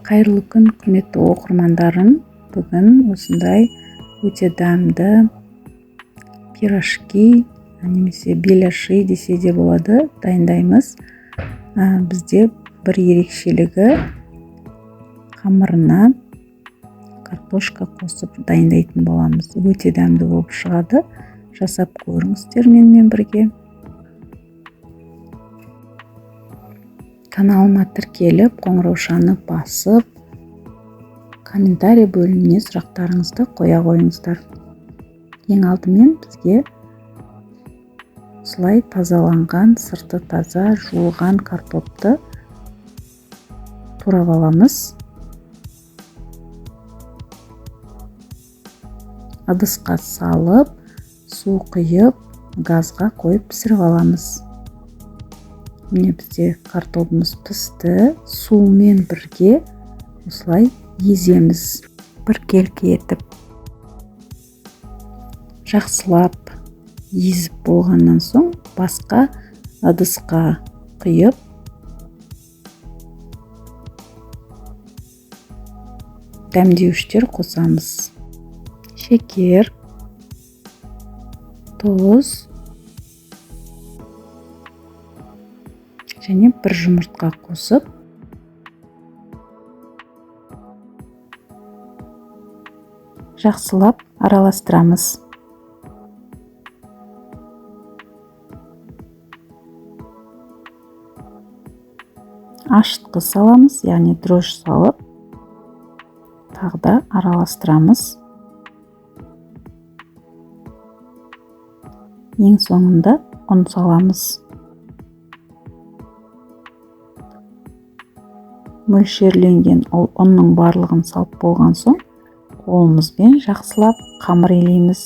Қайырлы күн, құрметті оқырмандарым. Бүгін осындай өте дәмді пирожки немесе беляши десе де болады, дайындаймыз. Бізде бір ерекшелігі, қамырына картошка қосып дайындайтын боламыз. Өте дәмді болып шығады. Жасап көріңіздер менімен бірге. Каналыма тіркеліп, қоңыраушаны басып, комментарий бөліміне сұрақтарыңызды қоя қойыңыздар. Ең алдымен бізге осылай тазаланған, сырты таза, жуылған картопты турап аламыз. Ыдысқа салып, су құйып, газға қойып пісіріп аламыз. Міне бізде картопымыз пісті. Сумен бірге осылай еземіз, біркелкі етіп. Жақсылап езіп болғаннан соң басқа ыдысқа құйып, дәмдеуіштер қосамыз. Шекер, тұз және бір жұмыртқа қосып, жақсылап араластырамыз. Ашытқы саламыз, яғни дрожж салып, тағы да араластырамыз. Ең соңында ұн саламыз. Мөлшерленген ұнның барлығын салып болған соң, қолымызбен жақсылап қамыр илейміз.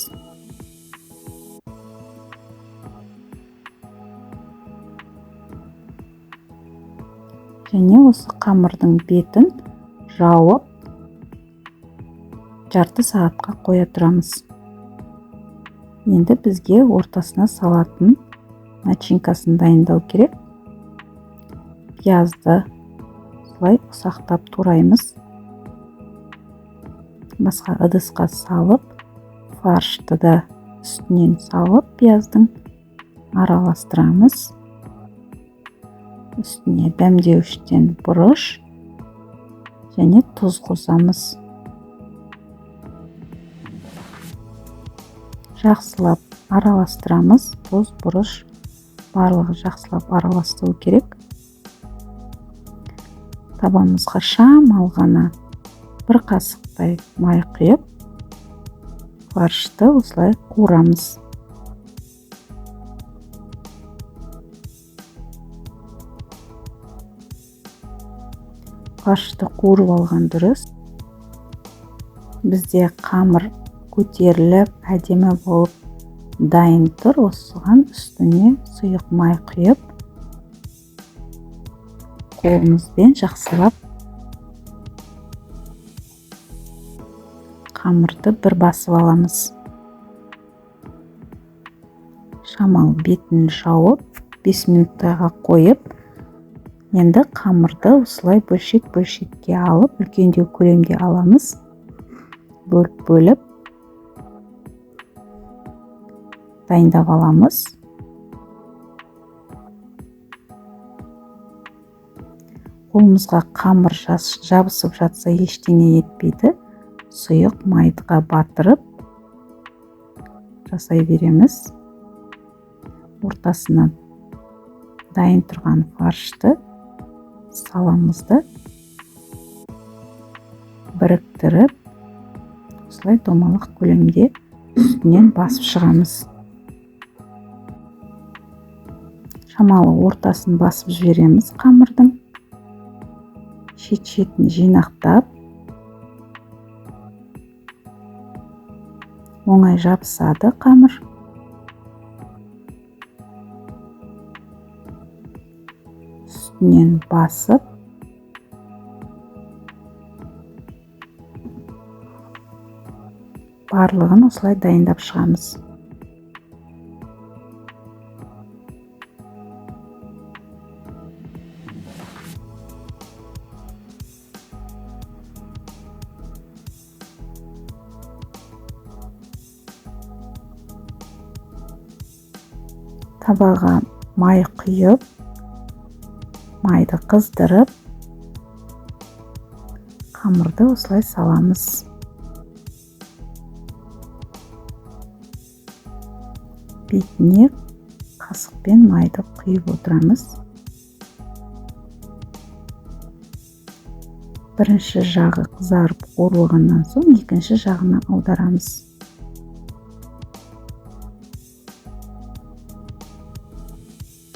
Және осы қамырдың бетін жауып, жарты сағатқа қоя тұрамыз. Енді бізге ортасына салатын начинкасын дайындау керек. Пиязды осылай ұсақтап тураймыз. Басқа ыдысқа салып, фаршты да үстінен салып, пияздың араластырамыз. Үстіне дәмдеуіштен бұрыш және тұз қосамыз. Жақсылап араластырамыз. Тұз, бұрыш барлығы жақсылап араластыру керек. Табамызға шамалы ғана бір қасықтай май құйып, фаршты осылай қуырамыз. Фаршты қуырып алған дұрыс. Бізде қамыр көтеріліп, әдемі болып дайын тұр. Осыған үстіне сұйық май құйып, қолымызбен жақсылап қамырды бір басып аламыз. Шамалы бетін жауып, 5 минуттайға қойып, енді қамырды осылай бөлшек-бөлшекке алып, үлкендеу көлемде аламыз. Бөліп-бөліп дайындап аламыз. Қолымызға қамыр жабысып жатса ештеңе етпейді. Сұйық майға батырып жасай береміз. Ортасына дайын тұрған фаршты саламыз да біріктіріп, осылай домалақ көлемде үстінен басып шығамыз. Шамалы ортасын басып жібереміз қамырдың. Шет-шетін жинақтап, оңай жабысады қамыр. Үстінен басып, барлығын осылай дайындап шығамыз. Табаға май құйып, майды қыздырып, қамырды осылай саламыз. Бетіне қасықпен майды құйып отырамыз. Бірінші жағы қызарып қуырылғаннан соң екінші жағына аударамыз.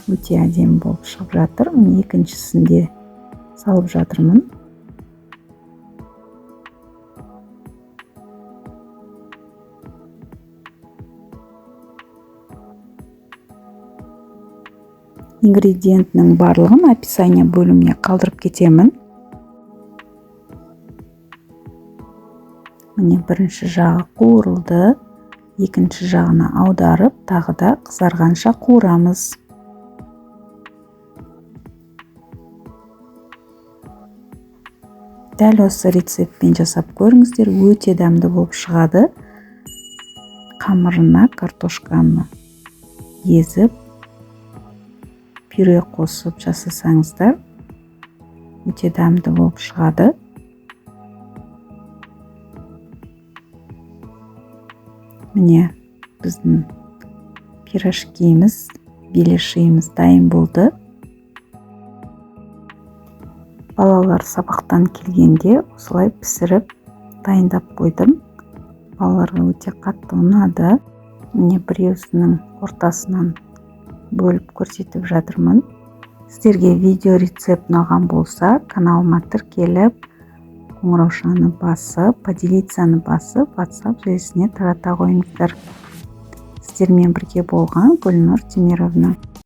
Өте әдемі болып шығып жатыр. Міне екіншісін де салып жатырмын. Ингредиентінің барлығын описание бөліміне қалдырып кетемін. Міне бірінші жағы қуырылды, екінші жағына аударып, тағы да қызарғанша қуырамыз. Дәл осы рецептпен жасап көріңіздер, өте дәмді болып шығады. Қамырына картошканы езіп, пюре қосып жасасаңыздар, өте дәмді болып шығады. Міне біздің пирожкиіміз, беляшиіміз дайын болды. Балалар сабақтан келгенде осылай пісіріп дайындап қойдым. Балаларға өте қатты ұнады. Міне біреусінің ортасынан бөліп көрсетіп жатырмын. Сіздерге видео рецепт ұнаған болса, каналыма тіркеліп, қоңыраушаны басып, поделиться-ны басып, WhatsApp желісіне тарата қойыңыздар. Сіздермен бірге болған Гүлнұр Темировна.